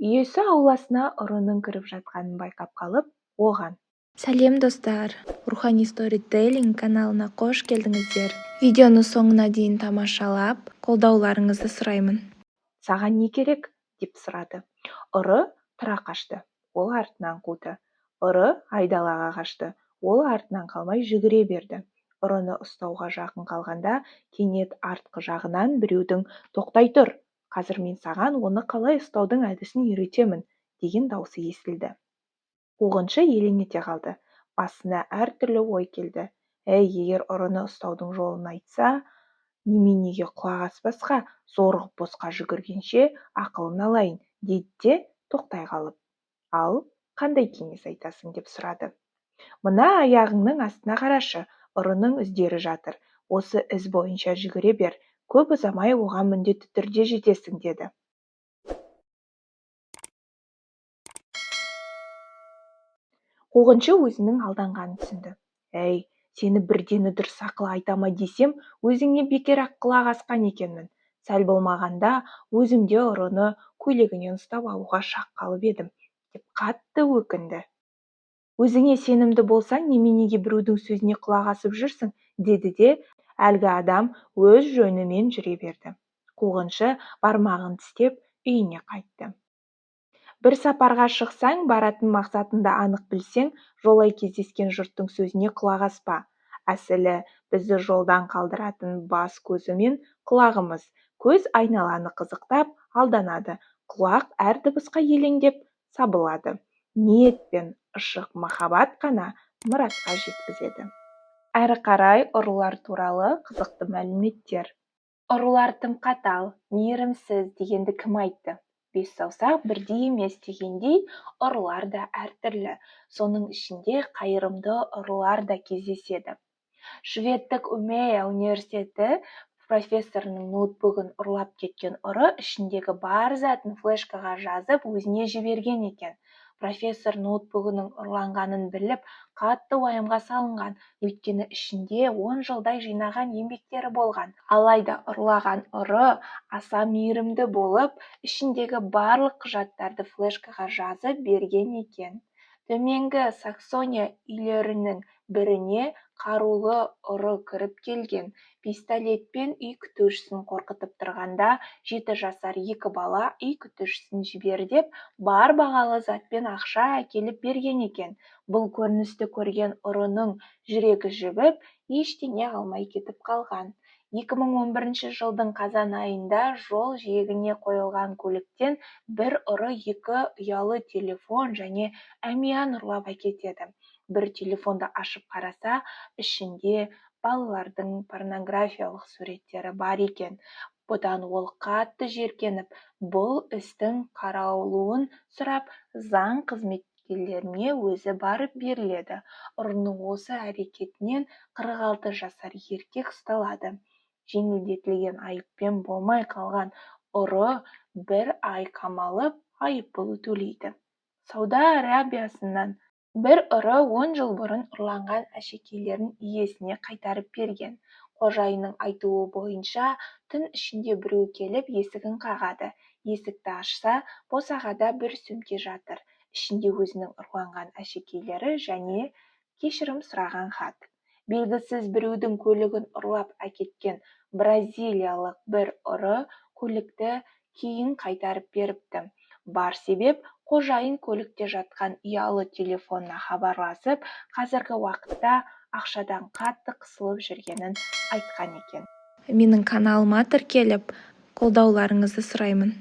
Иесі ауласына ұрының кіріп жатқанын байқап қалып, оған: Сәлем, достар! Рухани сторителлинг каналына қош келдіңіздер! Видеоны соңына дейін тамашалап, қолдауларыңызды сұраймын. «Саған не керек?» – деп сұрады. Ұры тұра қашты, ол артынан қуды. Ұры айдалаға қашты, ол артынан қалмай жүгіре берді. Ұрыны ұстауға жақын қалғанда, кенет артқы жағынан біреудің: «Тоқтай тұр, қазір мен саған оны қалай ұстаудың әдісін үйретемін», – деген даусы естілді. Қуғыншы елең ете қалды. Басына әртүрлі ой келді. «Әй, егер ұрыны ұстаудың жолын айтса, неменеге құлақ аспасқа, зорығып босқа жүгіргенше, ақылын алайын», – деді де, тоқтай қалып: «Ал қандай кеңес айтасың?» – деп сұрады. «Мына аяғыңның астына қарашы, ұрының іздері жатыр. Осы із бойынша жүгіре бер, көп ұзамай оған міндетті түрде жетесің», – деді. Қуғыншы өзінің алданғанын түсінді. «Әй, сені бірдені дұрыс ақыл айта ма десем, өзіңе бекер-ақ құлақ асқан екенмін. Сәл болмағанда өзім де ұрыны көйлегінен ұстап алуға шақ қалып едім», – деп қатты өкінді. «Өзіңе сенімді болсаң, неменеге біреудің сөзіне құлақ асып жүрсің?» – деді де, әлгі адам өз жөнімен жүре берді. Қуғыншы бармағын тістеп үйіне қайтты. Бір сапарға шықсаң, баратын мақсатыңды анық білсең, жолай кездескен жұрттың сөзіне құлақ аспа. Әсілі, бізді жолдан қалдыратын бас көзі мен құлағымыз. Көз айналаны қызықтап, алданады, құлақ әр дыбысқа елеңдеп, сабылады. Ниет пен ышық махаббат қана мұратқа жеткізеді. Әрі қарай ұрылар туралы қызықты мәліметтер. Ұрылар тым қатал, мейірімсіз дегенді кім айтты? Бес саусақ бірдей емес дегендей, ұрылар да әртүрлі. Соның ішінде қайырымды ұрылар да кездеседі. Шведтік Умея университеті профессорының ноутбугін ұрлап кеткен ұры ішіндегі бар затын флешкаға жазып, өзіне жіберген екен. Профессор ноутбугінің ұрланғанын біліп, қатты уайымға салынған, өйткені ішінде 10 жылдай жинаған еңбектері болған. Алайда ұрлаған ұры аса мейірімді болып, ішіндегі барлық құжаттарды флешкаға жазып берген екен. Төменгі Саксония үйлерінің біріне қарулы ұры кіріп келген. Пистолетпен үй күтушісін қорқытып тұрғанда, 7 жасар екі бала үй күтушісін жібер деп, бар бағалы зат пен ақша әкеліп берген екен. Бұл көріністі көрген ұрының жүрегі жібіп, ештеңе алмай кетіп қалған. 2011 жылдың қазан айында жол жиегіне қойылған көліктен бір ұры екі ұялы телефон және әмиян ұрлап әкетеді. Бір телефонды ашып қараса, ішінде балалардың порнографиялық суреттері бар екен. Бұдан ол қатты жиіркеніп, бұл істің қаралуын сұрап, заң қызметкерлеріне өзі барып беріледі. Ұрының осы әрекетінен 46 жасар еркек ұсталады. Жеңілдетілген айыппен болмай қалған ұры бір ай қамалып, айыппұл төлейді. Сауд Арабиясынан бір ұры 10 жыл бұрын ұрланған әшекейлерін иесіне қайтарып берген. Қожайынның айтуы бойынша, түн ішінде біреу келіп есігін қағады. Есікті ашса, босағада бір сөмке жатыр. Ішінде өзінің ұрланған әшекейлері және кешірім сұраған хат. Белгісіз біреудің көлігін ұрлап әкеткен бразилиялық бір ұры көлікті кейін қайтарып беріпті. Бар себеп – қожайын көлікте жатқан ұялы телефонына хабарласып, қазіргі уақытта ақшадан қатты қысылып жүргенін айтқан екен. Менің каналыма тіркеліп, қолдауларыңызды сұраймын.